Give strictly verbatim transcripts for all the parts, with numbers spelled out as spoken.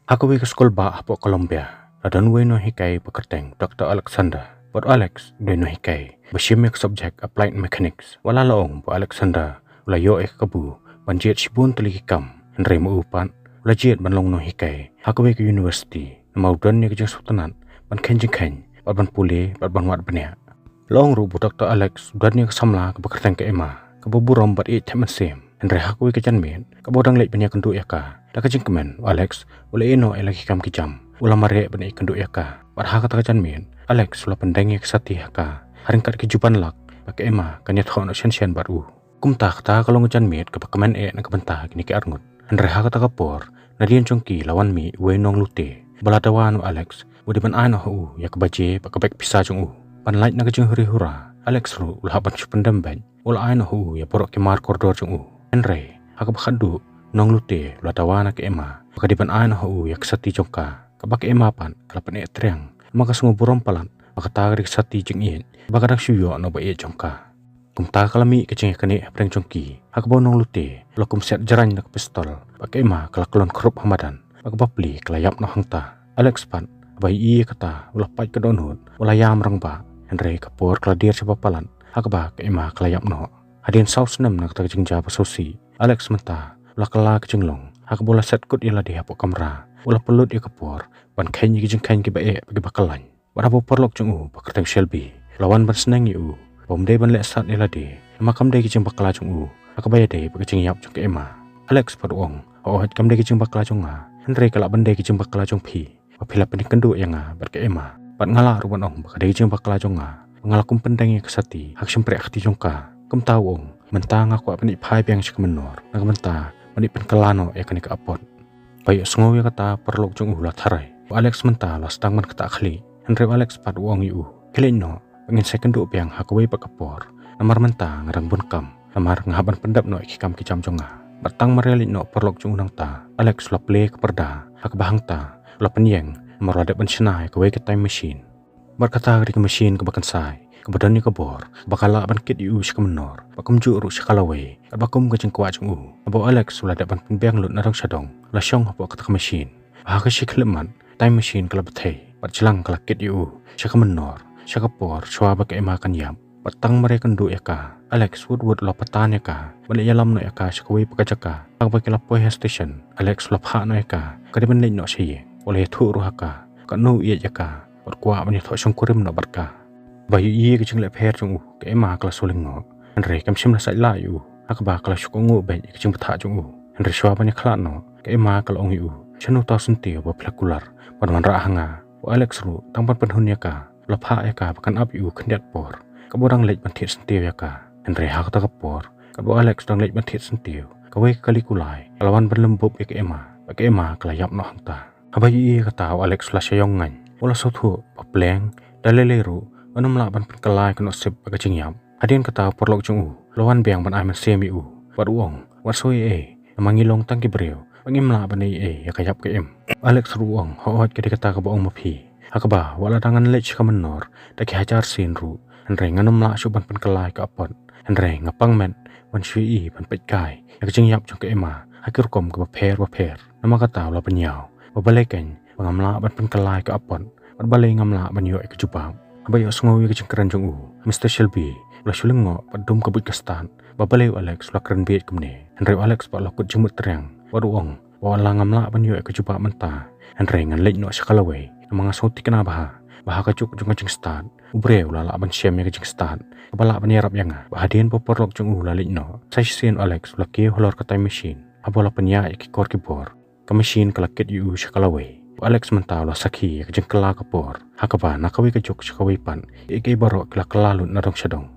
Ha kawei ka skul bah hapoh Colombia, la don uwei u nonghikai ba kyrteng Doktor Alexander. Bad u Alex u dei u nonghikai ba shim ïa ka subject Applied Mechanics. Wat la ong ba u Alexander u la ïoh ïa ka kabu ban jied shibun tylli ki kam, hynrei ma u pat u la jied ban long nonghikai ha kawei ka university. Namar u don ïa ka jingsngewtynnat ban kheiñ jingkheiñ bad ban pule bad ban wad bniah. La ong ruh ba u Doktor Alex u don ïa ka samla kaba kyrteng ka Emma, kaba burom bad ïeit thep mynsiem. Hynrei ha kawei ka janmiet kaba u dang leit ban ïakynduh ïa ka, da ka jingkmen u Alex u la ïehnoh ïa la ki kam ki jam, u la mareh ban ïakynduh ïa ka. Bad ha kata ka janmiet Alex u la pyndeng ïa ka sati ha ka, ha ryngkat ki ju ban lak ba ka Emma kan ïathoh noh shen shen bad u. Kumta kata ka long ka janmiet kaba kmen eh na ka bynta kine ki arngut. Hynrei ha kata ka por, nadien jong ki la wan mih uwei u nonglute ba la dawa na u Alex ba u dei ban ai noh ha u ïa ka baje bad ka beg pisa jong u. Ban lait na ka jinghuri hura, Alex ruh u la hap ban shu pyndem beit, u la ai noh ha u ïa baroh ki mar kordor jong u. Hynrei ha kaba khatduh, u nonglute u la dawa na ka Emma ba ka dei ban ai noh ha u ïa ka sati jong ka, kaba ka Emma pat ka la pyneh triang, namar ka sngew burom palat ba kata ka dei ka sati jingïeit ba ka dang shu ïoh na u ba ïeit jong ka. Kumta ka la mih ka jingïaknieh hapdeng jong ki, ha kaba u nonglute u la kum siat jraiñ da ka pistol, bad ka Emma ka la klon khrup ha madan, bad ka bapli ka la ïap noh hangta. Alex pat, haba ïohi ïa kata, u la pait ka dohnud, u la ïam rangbah. Hynrei ka por ka la dier shibun palat, ha kaba ka Emma ka la ïap noh. Hadien saw snem na kata ka jingjia ba sngewsih, Alex mynta u la kylla ka jinglong, ha kaba u la set kut ïa lade hapoh kamra, u la pynlut ïa ka por ban kheiñ ïa ki jingkheiñ kiba eh bad kiba kyllain. Bad haba u paralok jong u ba kyrteng Shelby u la wan ban sneng ïa u ba um dei ban leh sat ïa lade, namar kam dei ka jingbakla jong u ha kaba ïadei bad ka jingïap jong ka Emma, Alex pat u ong, hooid, kam dei ka jingbakla jong nga, hynrei ka lah ban dei ka jingbakla jong phi, ba phi la pynïakynduh ïa nga bad ka Emma. Bad nga lah ruh ban ong ba ka dei ka jingbakla jong nga ba nga la kum pyndeng ïa ka sati ha ka shympriahkti jong ka. Kumta u ong, mynta nga kwah ban ïaid phai biang sha ka mynnor na ka bynta ban ïaid pynkylla noh ïa kane ka apot. Ba ïohsngew ïa kata, u paralok jong u u la tharai ba u Alex mynta u la sdang ban ktah khlieh. Hynrei u Alex pat u ong ïa u, khie leit noh, ba ngin sa ïakynduh biang ha kawei pat ka por, namar mynta nga dang bun kam, namar nga hap ban pyndep noh ïa ki kam ki jam jong nga. Bad tang mar ïaleit noh u paralok jong u nangta, u Alex u la plie ïa ka parda, ha kaba hangta u la pynïeng, namar u la dep ban shna ïa kawei ka time machine. Bad kata ka dei ka machine kaba kynsai, kaba don ïa ka bor ba ka lah ban kit ïa u sha ka mynnor bad kumjuh ruh sha ka lawei, katba kum ka jingkwah jong u. Haba u Alex u la dep ban pynbiang lut na dong sha dong, u la shong hapoh kata ka machine. Bad ha ka shi khyllipmat, time machine ka la bthei bad jlang ka la kit ïa u sha ka mynnor, sha ka por shuwa ba ka Emma kan ïap. Bad tang mar ïakynduh ïa ka, Alex wut wut u la patan ïa ka ban leit ïalam noh ïa ka sha kawei pat ka jaka. Ha kaba ki la poi ha station, Alex u la phah noh ïa ka, ka dei ban leit noh sha ïing. U la ïathuh ruh ha ka, katno u ïeit ïa ka bad kwah ban ïathoh shongkurim noh bad ka. Ba ïohi ïa ka jingleh pher jong u, ka Emma ka la shu lyngngoh, hynrei kam shym la sait lah ïa u, ha kaba ka la shu kohnguh beit ïa ka jingbthah jong u. Hynrei shuwa ban ïakhlad noh, ka Emma ka la ong ïa u, shano uta u syntiew ba phi la kular ban wanrah ha nga? U Alex ruh, tang ban pynhun ïa ka, u la phah ïa ka ba kan ap ïa u khyndiat por, katba u dang leit ban thied syntiew ïa ka. Hynrei ha kata ka por, katba u Alex u dang leit ban thied syntiew, kawei ka kali kulai ka la wan ban lymbup ïa ka Emma, bad ka Emma ka la ïap noh hangta. Haba ïohi ïa kata, u Alex u la shah ïong ngaiñ, u la sngewthuh ba pleng, da lei lei ruh un ym lah ban pynkylla ïa ka nusip bad ka jingïap. Hadien kata u paralok jong u u la wan biang ban ai mynsiem ïa u, bad u ong, wat sngew ei ei, namar ngi long tang ki briew, bad ngim lah ban ïohi ei ei ïa ka ïap ka im. U Alex ruh u ong, hooid, ka dei kata kaba ong ma phi. Ha kaba wat la dang ngan leit sha ka mynnor da ki hajar sien ruh, hynrei ngan ym lah shuh ban pynkylla ïa ka apot. Hynrei nga pang met ban shu ïohi ban peit kai ïa ka jingïap jong ka Emma ha ki rukom kiba pher ba pher. Namar kata u la pynïaw ba balei keiñ ba ngam lah ban pynkylla ïa ka apot, bad balei ngam lah ban ïoh ïa ka jubab. Haba ïohsngew ïa ka jingkren jong u, Mister Shelby u la shu lyngngoh bad dum ka buit ka stad ba balei u Alex u la kren bieit kumne. Hynrei u Alex pat u la kut jingmut triang bad u ong, wat la ngam lah ban ïoh ïa ka jubab mynta, hynrei ngan leit noh sha ka lawei, namar nga sngewthikna bha ba ha ka juk jong ka jingstad, u briew u la lah ban shem ïa ka jingstad kaba lah ban ïarap ïa nga. Bad hadien ba u paralok jong u u la leit noh, sa shisien u Alex u la kiew halor ka time machine. Haba u la pynïaid ïa ki kor ki bor, ka machine ka la kit ïa u sha ka lawei. U Alex mynta u la sakhi ïa ka jingkylla ka por, ha kaba na kawei ka juk sha kawei pat, kiei kiei baroh ki la kylla lut na dong sha dong.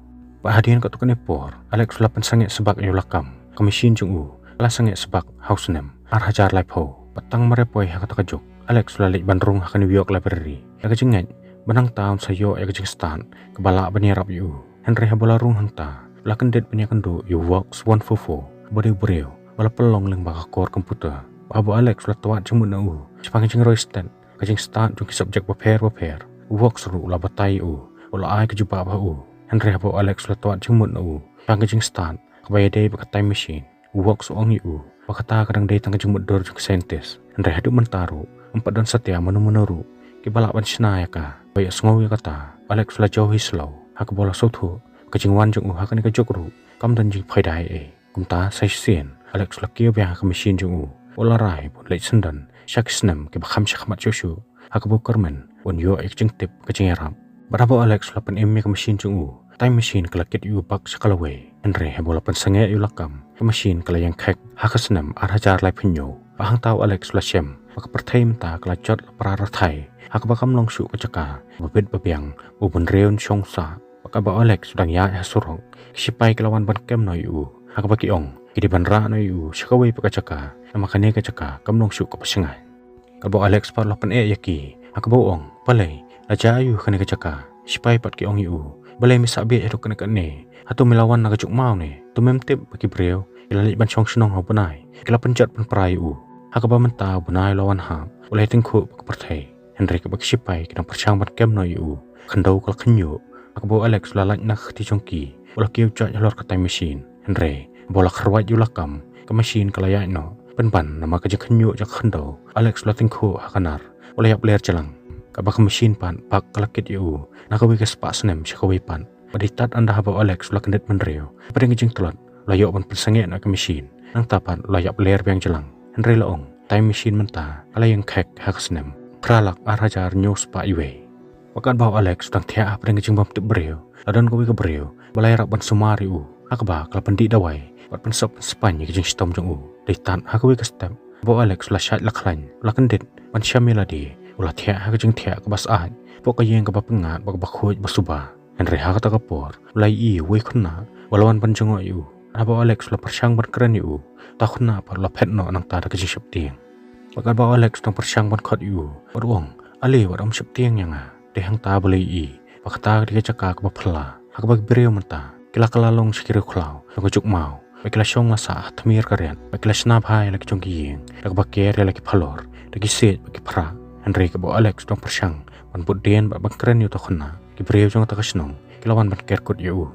Bad hadien katto katne por, u Alex u la pynsangeh sbak ïa u lakam. Ka machine jong u ka la sangeh sbak ha u snem ar hajar laiphew. Bad tang mar ïa poi ha kata ka juk, u Alex u la leit ban rung ha ka New York Library, ïa ka jingngeit ba nangta un sa ïoh ïa ka jingstad kaba lah ban ïarap ïa u. Hynrei haba u la rung hangta, u la kyndit ban ïakynduh ïa u Vox one four four, uba dei u briew uba la pynlong lyngba ka kor computer. Bad haba u Alex u la twad jingmut na u shaphang ka jingroi stet, ka jingstad jong ki subject bapher bapher, u Vox ruh u la batai ïa u, u la ai ka jubab ha u. Hynrei haba u Alex u la twad jingmut na u shaphang ka jingstad kaba ïadei bad ka time machine, u Vox u ong ïa u Ba kata ka dang dei tang ka jingmutdur jong ki scientist. Hynrei haduh mynta ruh, ym pat don satia mano mano ruh kiba lah ban shna ïa ka. Ba ïohsngew ïa kata, Alex la jew hi slow, ha kaba la sngewthuh ka jingwan jong u ha kane ka juk ruh kam don jingphaida ei ei. Kumta sa shisien, Alex la kiew biang ha ka machine jong u, u la rai ban leit syndon sha ki snem kiba kham shakhmat shuh shuh, ha kaba u kyrmen un ïoh ïa ka jingtip, ka jingïarap. Bad haba u Alex u la pynim ïa ka machine jong u, time machine ka la kit ïa u bak sha ka lawei. Hynrei haba u la pynsangeh ïa u lakam, ka machine ka la ïeng khek ha ka snem ar hajar laiphew hynñiew. Bad hangta u Alex u la shem ba ka pyrthei mynta ka la jot la pra rthai, ha kaba kam long shuh ka jaka ba bit ba biang ba u bynriew un shong sah. Bad katba u Alex u dang ïaid ha surok, ki shipai ki la wan ban kem noh ïa u, ha kaba ki ong ki dei ban rah noh ïa u sha kawei pat ka jaka, namar kane ka jaka kam long shuh kaba shngaiñ. Katba u Alex pat u la pyneh ïa ki, ha kaba u ong, balei la jia ïa u ha kane ka jaka? Shipai pat ki ong ïa u, balei me sah bieit haduh katne katne? Hato me la wan na ka juk maw ne? To mem tip ba ki briew ki la leit ban shong shnong ha u bnai, ki la pynjot pynpra ïa u. Ha kaba mynta u bnai u la wan hap, u la ïatyngkhuh bad ka pyrthei. Hynrei katba ki shipai ki dang pyrshang ban kem noh ïa u, ka khyndew ka la khynñiuh. Ha kaba u Alex u la lait na ka kti jong ki, u la kiew joit halor ka time machine. Hynrei haba u la kharwait ïa u lakam, ka machine ka la ïaid noh. Pynban namar ka jingkhynñiuh jong ka khyndew, u Alex u la tyngkhuh ha ka nar, u la ïap ler jlang. Katba ka machine pat bak ka la kit ïa u na kawei ka spah snem sha kawei pat. Bad dei tad ynda haba u Alex u la kyndit bynriew, hapdeng ka jingtlot u la ïoh ban pynsangeh noh ïa ka machine. Nangta pat u la ïap ler biang jlang. Hynrei la ong, time machine mynta ka la ïeng khek ha ka snem phra lak ar hajar hynñiew spah uwei. Bad katba u Alex u dang thiah hapdeng ka jingbymtip briew, la don kawei ka briew ba la ïarap ban sumar ïa u, ha kaba ka la pyndih dawai bad pynsop pynspaiñ ïa ka jingshitom jong u. Dei tad ha kawei ka step, haba u Alex u la shait la khlaiñ, u la kyndit ban shem ïa lade, u la thiah ha ka jingthiah kaba syaid hapoh ka ïing kaba pyngngad bad kaba khuid ba suba. Hynrei ha kata ka por u la ïohi uwei u khynnah uba la wan ban jngoh ïa u. Haba u Alex u la pyrshang ban kren ïa u, uta u khynnah pat u la phet noh nangta da ka jingsheptieng. Bad katba u Alex u dang pyrshang ban khot ïa u, bad u ong, ale, wat ym sheptieng ïa nga. Dei hangta ba la ïohi ba kata ka dei ka jaka kaba phylla, ha kaba ki briew mynta ki la kylla long sha ki riewkhlaw jong ka juk maw. Bad ki la shong la sah ha tmier ka riat, bad ki la shna bha ïa la ki jong ki ïing da kaba ker ïa la ki phalor, da ki siej bad ki phrah. Hynrei katba u Alex u dang pyrshang ban buddien bad ban kren ïa uta u khynnah, ki briew jong kata ka shnong ki la wan ban ker kut ïa u.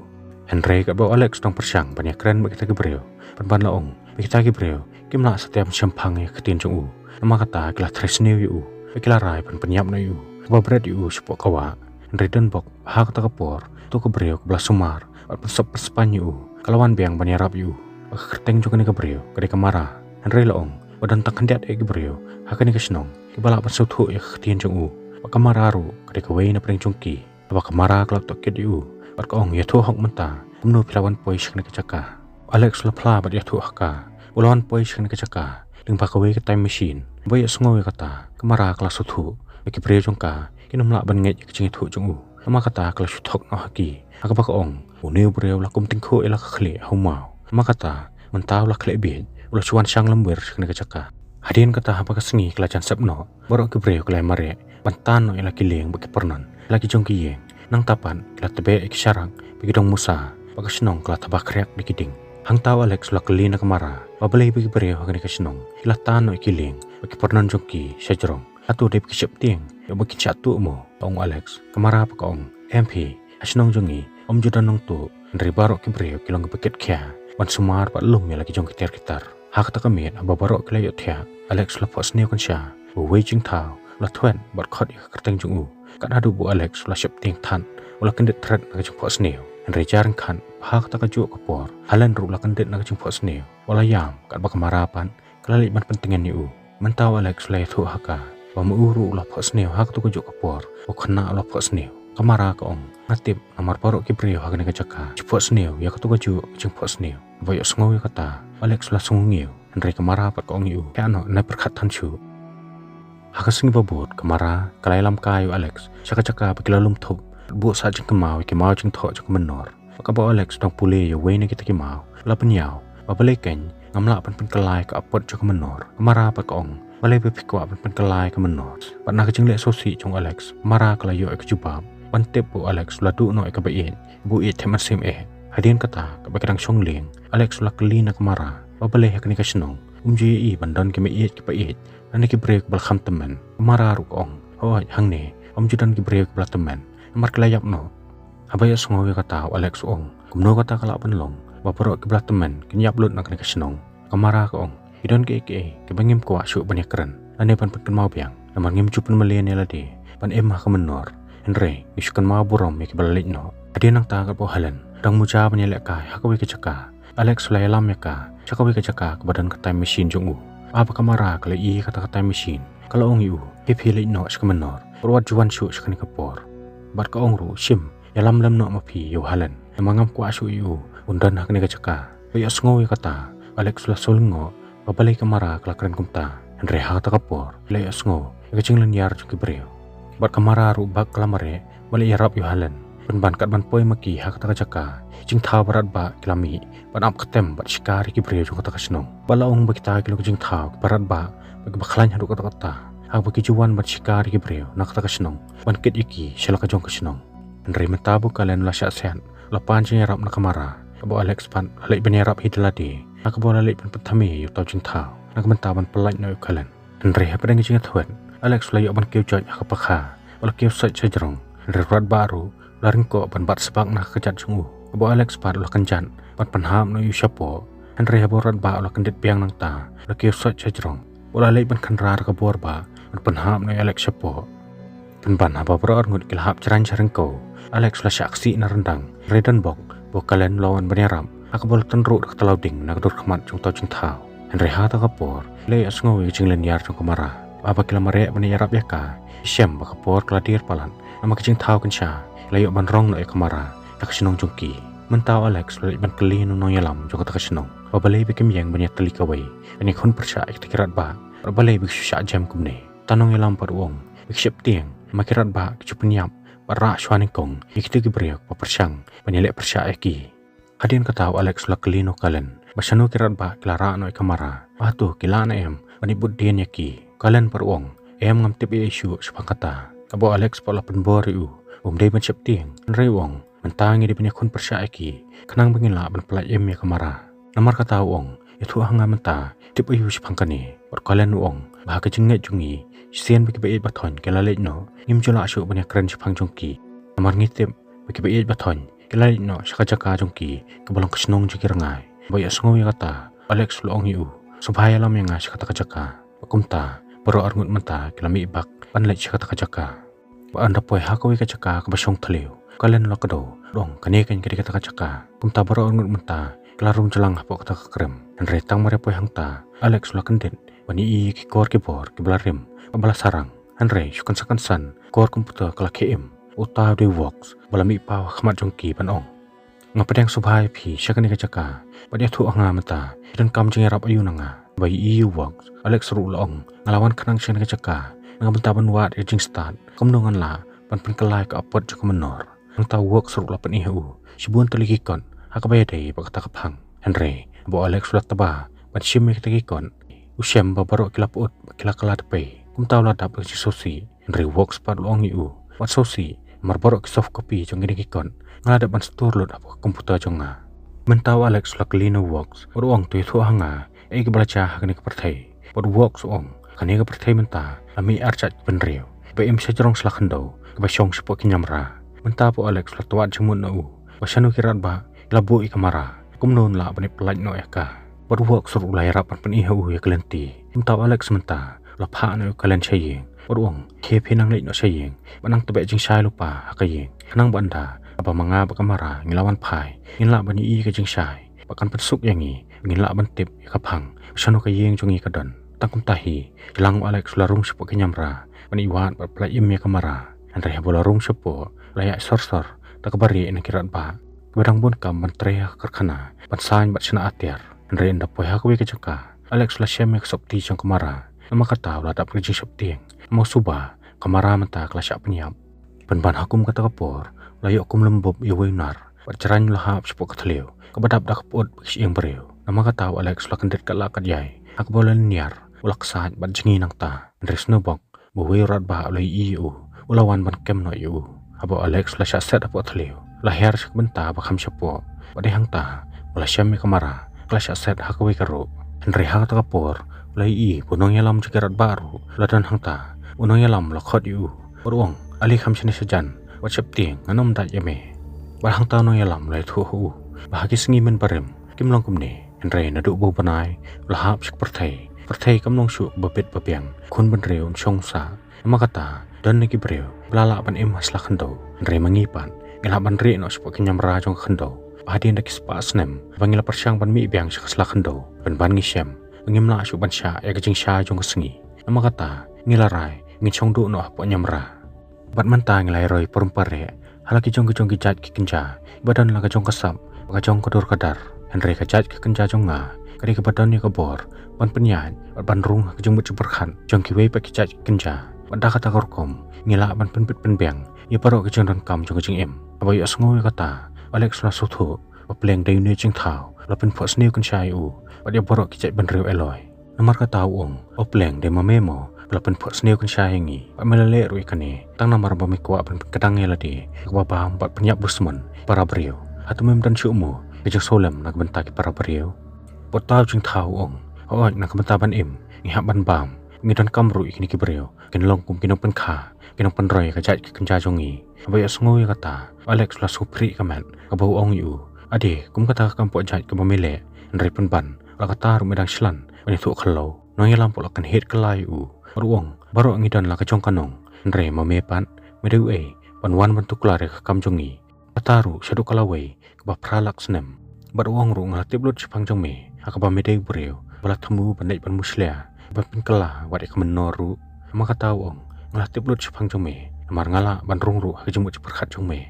Hynrei katba u Alex u dang pyrshang ban ïakren bad kita ki briew, pynban la ong ba kita ki briew kim lah satia ban shemphang ïa ka ktien jong u. Namar kata ki la trei sniew ïa u, bad ki la rai ban pynïap noh ïa u, kaba bret ïa u shapoh ka wah. Hynrei donbok ha kata ka por, uto u briew kaba la sumar bad pynsop pynspaiñ ïa u ka la wan biang ban ïarap ïa u. Bad ka kyrteng jong kane ka briew ka dei ka Mara. Hynrei la ong ba don tang khyndiat eh ki briew ha kane ka shnong kiba lah ban sngewthuh ïa ka ktien jong u. Bad ka Mara ruh ka dei kawei na pdeng jong ki. Haba ka Mara ka la tohkit ïa u bad ka ong, ïathuh hok mynta, kumno phi la wan poi sha kane ka jaka? U Alex u la phla bad ïathuh ha ka ba u la wan poi sha kane ka jaka lyngba kawei ka time machine. Haba ïohsngew ïa kata, ka Mara ka la sngewthuh ba ki briew jong ka kin ym lah ban ngeit ïa ka jingïathuh jong u. Namar kata ka la shu thok noh ha ki, ha kaba ka ong, une u briew u la kum tyngkhuh ïa la ka khlieh ha u maw. Namar kata mynta u la khleh bieit, u la shu wan shang lymwir sha kane ka jaka. Hadien kata haba ka sngi ka la jan sep noh, baroh ki briew ki la ïa mareh ban tan noh ïa la ki lieng bad ki pyrnot ha la ki jong ki ïing. Nangta pat ki la tbeh ïa ki sharak bad ki dong musa, bad ka shnong ka la thaba khriak da ki ding. Hangta u Alex u la kylli na ka Mara ba balei ba ki briew ha kane ka shnong ki la tan noh ïa ki lieng bad ki pyrnot jong ki sha jrong. Hato dei ba ki sheptieng ïa ba kin shah tuh mo? Ka ong u Alex. Ka Mara pat ka ong, em phi, ha shnong jong ngi ym ju don nongtuh, hynrei baroh ki briew ki long kiba kit khia ban sumar bad lum ïa la ki jong ki tiar ki tar. Ha kata ka miet haba baroh ki la ïohthiah, u Alex u la phohsniew kynsha. Uwei u jingthaw u la thwet bad khot ïa ka kyrteng jong u. Kat haduh ba u Alex u la sheptieng thad, u la kyndit thret na ka jingphohsniew. Hynrei jar ryngkat, ha kata kajuh ka por, Helen ruh u la kyndit na ka jingphohsniew. U la ïam katba ka Mara pat ka la leit ban pyntngen ïa u. Mynta u Alex u la ïathuh ha ka ba ma u ruh u la phohsniew ha kato kajuh ka por ba u khynnah u la phohsniew. Ka Mara ka ong, nga tip namar baroh ki briew ha kane ka jaka ki phohsniew ïa kato kajuh ka jingphohsniew. Haba ïohsngew ïa kata, u Alex u la sngewnguh. Hynrei ka Mara pat ka ong ïa u, thiah noh, nai pyrkhat than shuh. Ha ka sngi ba bud ka Mara ka la ïalam kai ïa u Alex sha ka jaka ba ki la lum thup, buh sah jingkynmaw ïa ki maw jingthoh jong ka mynnor. Bad katba u Alex u dang pule ïa uwei na kita ki maw, u la pynïaw ba balei keiñ ngam lah ban pynkylla ïa ka apot jong ka mynnor. Ka Mara pat ka ong, balei ba phi kwah ban pynkylla ïa ka mynnor? Bad na ka jingleh sngewsih jong u Alex, ka Mara ka la ïoh ïa ka jubab ban tip ba u Alex u la duh noh ïa kaba ïeit, ba u ïeit thep mynsiem eh. Hadien kata, katba ki dang shong lieng, u Alex u la kylli na ka Mara ba balei ha kane ka shnong ym ju ïohi ban don ki maieit ki paieit lane ki briew kiba la kham tymmen. Ka Mara ruh ka ong, hooid, hangne ym ju don ki briew kiba la tymmen, namar ki la ïap noh. Haba ïohsngew ïa kata, u Alex u ong, kumno kata ka lah ban long ba baroh kiba la tymmen kin ïap lut na kane ka shnong? Ka Mara ka ong, Ki don kiei kiei kiba ngim kwah shuh ban ïakren lane ban pynkynmaw biang, namar ngim ju pynmlien ïa lade ban im ha ka mynnor. Hynrei ngi shu kynmaw burom ïa kiba la leit noh. Hadien nangta katba u Helen u dang muja ban ïalehkai ha kawei ka jaka, Alex u la ïalam ïa ka sha kawei ka jaka kaba don ka time machine jong u. Haba ka Mara ka la ïohi ïa kata ka time machine, ka la ong ïa u, "Phi phi leit noh sha ka mynnor, wat ju wan shuh sha kane ka por." Bad ka ong ruh, "Shim, ïalam lem noh ma phi ïa u Helen, namar ngam kwah shuh ïa u un don ha kane ka jaka." Ba ïohsngew ïa kata, u Alex u la shu lyngngoh ba balei ka Mara ka la kren kumta. Hynrei ha kata ka por ki la ïohsngew ïa ka jinglynñiar jong ki briew. Bad ka Mara ruh bak ka la mareh ban leit ïarap ïa u Helen, pynban kat ban poi ma ki ha kata ka jaka, jingthaw ba radbah ki la mih ban ap ktem bad shikar ïa ki briew jong kata ka shnong. Ba la ong ba kita ki long ki jingthaw kiba radbah bad kiba khlaiñ haduh katta katta, haba ki ju wan ban shikar ïa ki briew na kata ka shnong, ban kit ïa ki sha la ka jong ka shnong. Hynrei mynta ba u Cullen u la shah siat, u la pan jingïarap na ka Mara, kaba u Alex pat u la leit ban ïarap hi da lade, ha kaba u la leit ban pynthame ïa uta u jingthaw na ka bynta ban pyllait noh ïa u Cullen. Hynrei hapdeng ka jingïathuh, u Alex u la ïoh ban kiew joit ha ka pakha, u la kiew soit shajrong. Hynrei u radbah ruh u la ryngkoh ban bat sbak na ka kjat jong u, kaba u Alex pat u la kynjat ban pynhap noh ïa u shapoh. Hynrei haba u radbah u la kyndit biang nangta, u la kiew soit shajrong, u la leit ban khynra da ka bor bah ban pynhap noh ïa u Alex shapoh. Pynban haba baroh arngut ki la hap jraiñ sha ryngkew, u Alex u la shah ksih na ryndang, hynrei don bok ba u Cullen u la wan ban ïarap, ha kaba u la tynruh da ka tlaw ding na ka dur khmat jong uta u jingthaw. Hynrei ha kata ka por ki la ïohsngew ïa ka jinglynñiar jong ka Mara. Haba ki la mareh ban ïarap ïa ka, ki shem ba ka por ka la dier palat, namar ka jingthaw kynsha ka la ïoh ban rong noh ïa ka Mara na ka shnong jong ki. Mynta u Alex u la leit ban kylli na u nongïalam jong kata ka shnong ba balei ba kim ïeng ban ïatylli kawei ban ïakhun pyrshah ïa kita ki radbah, bad balei ba ki shu shah jem kumne. Uta u nongïalam pat u ong ba ki sheptieng namar ki radbah ki ju pynïap bad rah shuwa nyngkong ïa kita ki briew kiba pyrshang ban ïaleh pyrshah ïa ki. Hadien kata u Alex u la kylli na u Cullen ba shano ki radbah ki la rah noh ïa ka Mara, bad hato ki lah ne em ban ïa bud dien ïa ki. U Cullen pat u ong, "Em, ngam tip ei ei shuh shaphang kata." Kaba u Alex pat u la pynbor ïa u ba um dei ban sheptieng, hynrei u ong, "Mynta ngi dei ban ïakhun pyrshah ïa ki khnang ba ngin lah ban pyllait im ïa ka Mara. Namar kata," u ong, "ïathuh ha nga mynta, tip aïu shaphang kane?" Bad u Cullen u ong ba ha ka jingngeit jong ngi, shisien ba kiba ïeit ba thoiñ ki la leit noh, ngim ju lah shuh ban ïakren shaphang jong ki. Namar ngi tip ba kiba ïeit ba thoiñ ki la leit noh sha ka jaka jong ki kaba long ka shnong jong ki rngai. Ba ïohsngew ïa kata, u Alex u la ong ïa u, "Sngewbha ïalam ïa nga sha kata ka jaka." Bad kumta baroh arngut mynta ki la mih bak ban leit sha kata ka jaka. Bad ynda poi ha kawei ka jaka kaba shong thliew, u Cullen u la kdew, u ong, "Kane keiñ ka dei kata ka jaka." Kumta baroh arngut mynta ki la rung jlang hapoh kata ka krem. Hynrei tang mar ïa poi hangta, u Alex u la kyndit ban ïohi ïa ki kor ki bor kiba la rim bad ba la sarang. Hynrei shu kynsan kynsan, kor computer ka la khie im. Uta u dei u Vox, ba la mih paw ha khmat jong ki ban ong, "Nga pdiang sngewbha ïa phi sha kane ka jaka, bad ïathuh ha nga mynta, phi donkam jingïarap aïu na nga?" Ba ïohi ïa u Vox, u Alex ruh u la ong, "Nga la wan khnang sha kane ka jaka na ka bynta ban wad ïa ka jingstad kumno ngan lah ban pynkylla ïa ka apot jong ka mynnor." Nangta u Vox ruh u la pyni ha u shibun tylli ki kot ha kaba ïadei bad kata ka phang. Hynrei haba u Alex u la tba ban shim ïa kita ki kot, u shem ba baroh ki la pyut bad ki la kylla da pei. Kumta u la dap da ka jingsngewsih. Hynrei u Vox pat u la ong ïa u, "Wat sngewsih, namar baroh ki soft copy jong kine ki kot nga la dep ban store lut hapoh ka computer jong nga." Mynta u Alex u la kylli na u Vox, bad u ong, "To ïathuh ha nga, kaei kaba la jia ha kane ka pyrthei?" Bad u Vox u ong, "Kane ka pyrthei mynta la mih arjait ki bynriew, kiba im shajrong sla khyndew, kiba shong shapoh ki niamra." Mynta pat u Alex u la twad jingmut na u ba shano ki radbah ki la buh ïa ka Mara, kumno un lah ban ïa pyllait noh ïa ka. Bad u Vox ruh u la ïarap ban pyni ha u ïa ka lynti. Mynta u Alex mynta u la phah noh ïa u Cullen sha ïing, bad u ong, "Khie phi nang leit noh sha ïing bad nang tbeh jingshai lypa ha ka ïing, khnang ba ynda haba ma nga bad ka Mara ngi la wan phai, ngin lah ban ïohi ïa ka jingshai, bad kan pynsuk ïa ngi, ngin lah ban tip ïa ka phang ba shano ka ïing jong ngi ka don." Tang kumta hi, jlang u Alex u la rung shapoh ki niamra ban ïa wad bad pyllait im ïa ka Mara. Hynrei haba u la rung shapoh, u la ïaid sor sor da kaba rieh na ki radbah kiba dang bun kam ban trei ha ka karkhana ban saiñ bad shna atiar. Hynrei ynda poi ha kawei ka jaka, u Alex u la shem ïa ka sopti jong ka Mara. Namar kata u la dap da ka jingsheptieng, namar u sngew ba ka Mara mynta ka la shah pynïap. Pynban ha kum kata ka por, u la ïoh kum lum bup ïa uwei u nar bad jrang u la hap shapoh ka thliew kaba dap da ka pyut bad ki shyieng briew. Namar kata u Alex u la kyndit katba lah katba ïai, ha kaba u la lynñiar, u la ksaid bad jngi nangta. Hynrei sngewbok ba uwei u radbah u la ïohi ïa u, u la wan ban kem noh ïa u. Haba u Alex u la shah set hapoh thliew, u la hiar sha ka bynta ba kham shapoh, bad dei hangta ba u la shem ïa ka Mara ka la shah set ha kawei ka ruh. Hynrei ha kata ka por u la ïohi ba u nongïalam jong ki radbah ruh u la don hangta. U nongïalam u la khot ïa u, bad u ong, "Ale kham shane shajan, wat sheptieng, ngan ym dait ïa me." Bad hangta u nongïalam u la ïathuh ha u ba ha ki sngi mynbarim kim long kumne. Hynrei naduh ba u bnai u la hap sha ka pyrthei, pyrthei kam long shuh ba bit ba biang, khun bynriew un shong sah. Namar kata don na ki briew ba la lah ban im ha sla khyndew. Hynrei ma ngi pat ngi lah ban rieh noh shapoh ka niamra jong ka khyndew. Ba hadien da ki spah snem ba ngi la pyrshang ban mih biang sha ka sla khyndew, pynban ngi shem ba ngim lah shuh ban shah ïa ka jingsha jong ka sngi. Namar kata ngi la rai ngin shong duh noh hapoh niamra. Bad mynta ngi la ïaroi parum pareh ha la ki jong ki jong ki jait ki kynja ba don la ka jong ka sap bad ka jong ka dur ka dar. Hynrei ka jait ka kynja jong nga ka dei kaba don ïa ka bor ban pynïaid bad ban rung ha ka jingmut jingpyrkhat jong kiwei pat ki jait ki kynja. Bad da kata ka rukom ngi lah ban pynbit pynbiang ïa baroh ki jingdonkam jong ka jingim. Haba ïohsngew ïa kata, u Alex u la sngewthuh ba Pleng dei une u jingthaw ba la pynphohsniew kynshai ïa u bad ïa baroh ki jait bynriew Eloi. Namar kata u ong, "O Pleng, dei ma me mo ba la pynphohsniew kynshai ïa ngi, bad me la leh ruh ïa kane tang namar ba me kwah ban pynkdang ïa lade ha kaba bam bad pynïap dusmon para briew? Hato mem don shuh mo ka jingsngewlem na ka bynta ki para briew?" Bad uta u jingthaw u ong, "Hooid, na ka bynta ban im ngi hap ban bam. Ngi donkam ruh ïa kine ki briew kin long kum ki nongpynkha, ki nongpynroi ïa ka jait ka kynja jong ngi." Haba ïohsngew ïa kata, u Alex u la sngewphrieh ka met, kaba u ong ïa u, "Ade, kum kata ka kam poh jait kaba me leh, hynrei pynban la kata ruh me dang shlan ban ïathuh khlaw." U nongïalam pat u la kynhied kylla ïa u bad u ong, "Baroh ngi don la ka jong ka nong, hynrei ma me pat me dei uei ban wan ban tuklar ïa ka kam jong ngi? Kata ruh shaduh ka lawei kaba phra lak snem. Bad u ong ruh, nga la tip lut shaphang jong me ha kaba me dei u briew ba la thmu ban leit ban mushlia, ban pynkylla wat ïa ka mynnor ruh. Namar kata u ong, nga la tip lut shaphang jong me namar nga lah ban rung ruh ha ka jingmut jingpyrkhat jong me."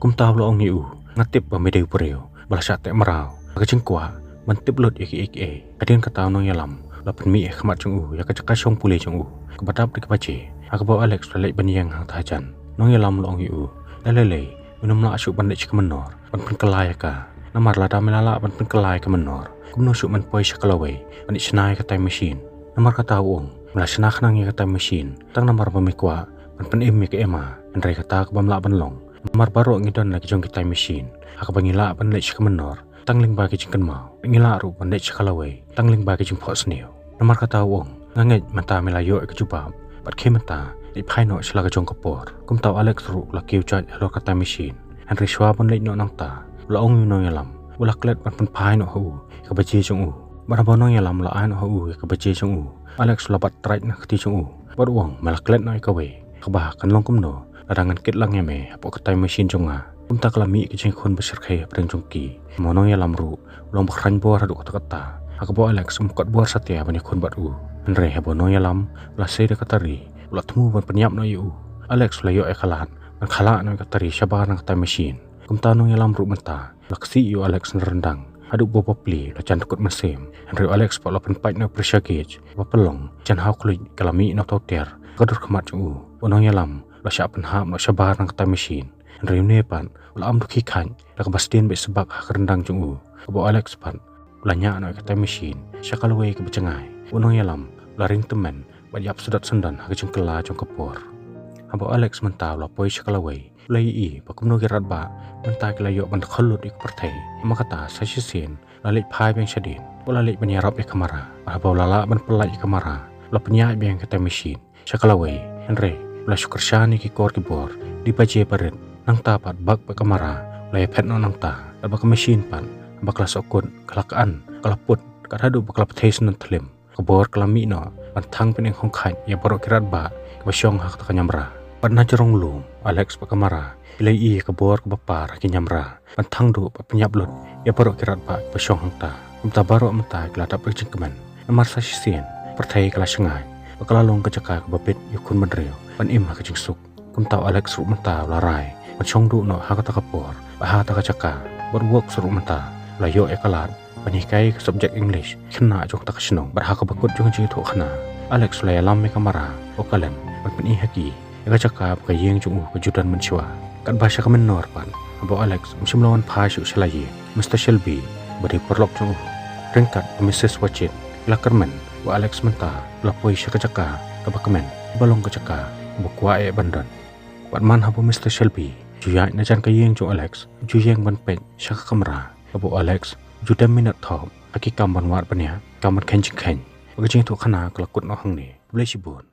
Kumta u la ong ïa u, "Nga tip ba me dei u briew ba la shah teh mraw ha ka jingkwah ban tip lut ïa kiei kiei." Hadien kata u nongïalam u la pynmih ha khmat jong u ïa ka jaka shong pule jong u kaba dap da ki baje, ha kaba u Alex u la leit ban ïeng hangta hajan. U nongïalam u la ong ïa u, "Lei lei lei, me nym lah shuh ban leit sha ka mynnor ban pynkylla ïa ka. Namar lada me la lah ban pynkylla ïa ka mynnor, kumno shuh men poi sha ka lawei ban leit shna ïa ka time machine?" Namar kata u ong, "Me la shna khnang ïa ka time machine tang namar ba me kwah ban pynim ïa ka Emma, hynrei kata ka bym lah ban long. Namar baroh ngi don la ki jong ki time machine ha kaba ngi lah ban leit sha ka mynnor tang lyngba ki jingkynmaw, ngi lah ruh ban leit sha ka lawei tang lyngba ki jingphohsniew." Namar kata u ong, "Nga ngeit mynta me la ïoh ïa ka jubab, bad khie mynta leit phai noh sha la ka jong ka por." Kumta u Alex ruh u la kiew jait halor ka time machine. Hynrei shuwa ban leit noh nangta, u la ong ïa u nongïalam ba u la klet ban pynphai noh ha u ïa ka baje jong u. Bad haba u nongïalam u la ai noh ha u ïa ka baje jong u, u Alex u la bat trait na ka kti jong u bad u ong, "Me la klet noh ïa kawei, kaba kan long kumno lada ngan kit lang ïa me hapoh ka time machine jong nga?" Kumta ka la mih ka jingkhun ba shyrkhei hapdeng jong ki. Ma u nongïalam ruh u long ba khraiñ bor haduh katta katta, ha kaba u Alex um kot bor satia ban ïakhun bad u. Hynrei haba u nongïalam u la sei da ka tari, u la thmu ban pynïap noh ïa u. Alex u la ïoh ïa ka lad ban khlad noh ïa ka tari shabar na ka time machine. Kumta u nongïalam ruh mynta u la ksih ïa u Alex na ryndang haduh ba u bapli u la jan dkut mynsiem. Hynrei u Alex pat u la pynpait noh ïa u pressure gauge ba pynlong jan haw khluit, ka la mih noh tawter ha ka dur khmat jong u. U nongïalam u la shah pynhap noh shabar na ka time machine. Hynrei une pat u la am dukhi khaid da kaba sdien beit sbak ha ka ryndang jong u. Haba u Alex pat u la ñiah noh ïa ka time machine sha ka lawei kaba jngai, u nongïalam u la ring tymmen bad ïap sdot syndon ha ka jingkylla jong ka por. Haba u Alex mynta u la poi sha ka lawei, u la ïohi ba kumno ki radbah mynta ki la ïoh ban dkhot lut ïa ka pyrthei. Namar kata sa shisien u la leit phai biang shadien, u la leit ban ïarap ïa ka kamra. Bad haba u la lah ban pyllait ïa ka kamra, u la pynïaid biang ïa ka time machine sha ka lawei. Hynrei u la shu kyrshan ïa ki kor ki bor dei baje barit. Nangta pat bak ba ka kamra u la ïaphet noh nangta. Bad ba ka machine pat, haba ka la sohkut, ka la khan, ka la put, kat haduh ba ka la pynthei syndon thlim. Ka bor ka la mih noh ban thang pyneng khongkhait ïa baroh ki radbah kiba shong ha kata ka niamra. Bad na jrong lum, u Alex bad ka kamra ki la ïohi ïa ka bor kaba par ha ki niamra ban thang duh bad pynïap lut ïa baroh ki radbah kiba shong hangta. Kumta baroh mynta ki la dap da ka jingkmen. Namar sa shisien pyrthei ka la shngaiñ bad ka la long ka jaka kaba bit ïa u khun bynriew ban im ha ka jingsuk. Kumta u Alex ruh mynta u la rai ban shong duh noh ha kata ka por bad ha kata ka jaka. Bad u Alex ruh mynta u la ïoh ïa ka lad ban hikai ka subject English khynnah jong kata ka shnong. Bad ha kaba kut jong ka jingïathuhkhana, u Alex u la ïalam ïa ka kamra u Cullen ban pyni ha ki ïa ka jaka ba ka ïing jong u ka ju don mynshuwa. Katba sha ka mynnor pat, haba u Alex um shym la wan phai shuh sha la ïing, Mister Shelby, ba dei u paralok jong u, ryngkat bad Missus Watson, ki la kyrmen ba u Alex mynta u la poi sha ka jaka kaba kmen, ba long ka jaka ba u kwah eh ban don. Bad man haba u Mister Shelby u ju ïaid na jan ka ïing jong u Alex, u ju ïeng ban peit sha ka kamra kaba u Alex u ju dem minot thop ha ki kam ban wad bniah, ki kam ban kheiñ jingkheiñ. Bad ka jingïathuhkhana ka la kut noh hangne. Khublei shibun.